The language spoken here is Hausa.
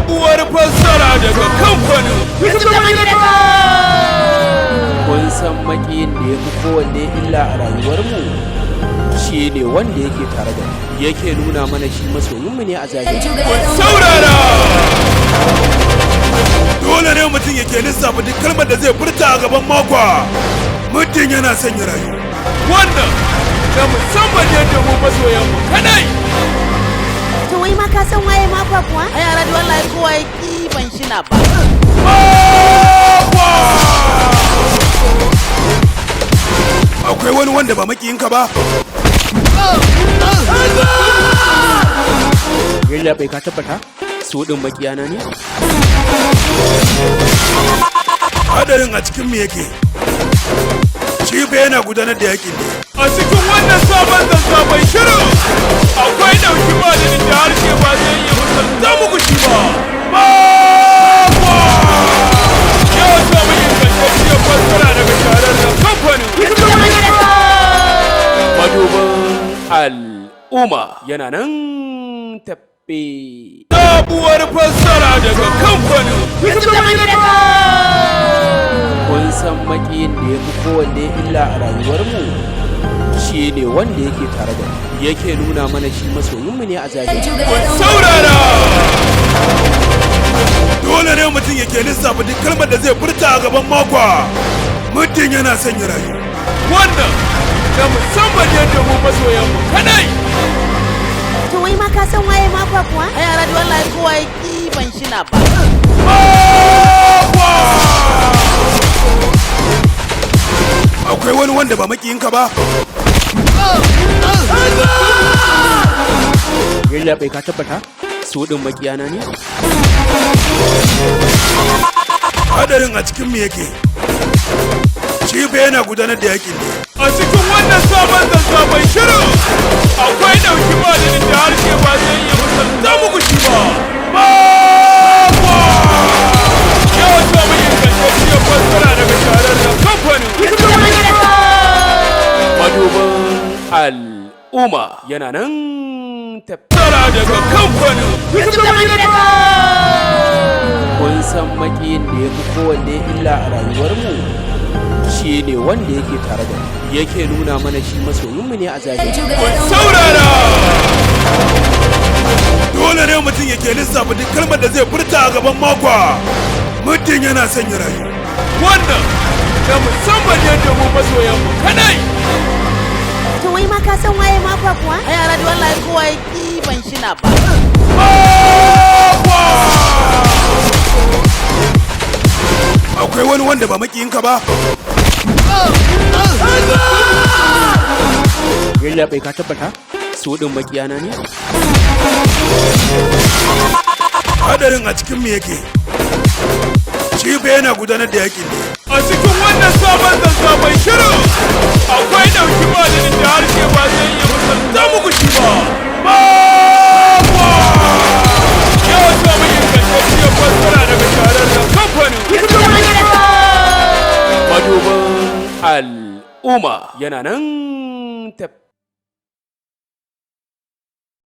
Sabuwar fassara daga kamfanin. Kun san makiyin da ya fi kowanne illa a rayuwarmu shi ne wanda yake tare da mu, yake nuna mana shi masoyinmu ne a zahiri. Saurara! Dole ne mutum yake lissafa duk kalmar da zai furta a gaban makwa, muddin yana son ya rayu. Wannan na musamman ne domin masoyanmu kadai. To wai ma ka san waye makwa kuwa? Ai alhaji, wallahi kowa ya kiban shi na ba. Makwa! Akwai wani wanda ba makiyinka ba? Yallaɓai, ka tabbata su ɗin makiyana ne? Hadarin a cikin mu yake. Shi fa yana gudanar da yakin ne. A cikin wannan sabon zazzabon shirin akwai ɗauki ba da da harshe ba zai iya misalta muku shi ba. Makwa! Ya samu ingantacciyar fassara daga shahararren kamfanin. Madubin al'umma yana nan tafe. Sabuwar fassara daga kamfanin. Kun san makiyin da ya fi kowanne illa a rayuwarmu shi ne wanda yake tare da mu, yake nuna mana shi masoyinmu ne a zahiri. Saurara! Dole ne mutum yake lissafa duk kalmar da zai furta a gaban makwa, muddin yana son ya rayu. Wannan na musamman ne domin masoyanmu kadai. To wai ma ka san waye makwa kuwa? Ai alhaji, wallahi kowa ya kiban shi na ba. Makwa! Akwai wani wanda ba makiyinka ba? Yallaɓai, ka tabbata su ɗin makiyana ne? Hadarin a cikin mu yake. Shi fa yana gudanar da yakin ne. A cikin wannan sabon zazzabon shirin akwai ɗauki ba da da harshe ba zai iya misalta muku shi ba. Makwa! Ya samu ingantacciyar fassara daga shahararren kamfanin. Madubin al'umma yana nan tafe. Fassara daga kamfanin. Kun san makiyin da ya fi kowanne illa a rayuwarmu shi ne wanda yake tare da mu, yake nuna mana shi masoyinmu ne a zahiri. Saurara! Dole ne mutum yake lissafa duk kalmar da zai furta a gaban makwa, muddin yana son ya rayu. Wannan na musamman ne domin masoyanmu kadai. To wai ma ka san waye makwa kuwa? Ai alhaji, wallahi kowa ya kiban shi na ba. Makwa! Akwai wani wanda ba makiyinka ba? Yallaɓai, ka tabbata su ɗin makiyana ne? Hadarin a cikin mu yake. Shi fa yana gudanar da yakin ne. A cikin wannan sabon zazzabon shirin akwai ɗauki ba da da harshe ba zai iya misalta muku shi ba. Makwa! Ya samu ingantacciyar fassara daga shahararren kamfanin. Madubin al'umma yana nan tafe.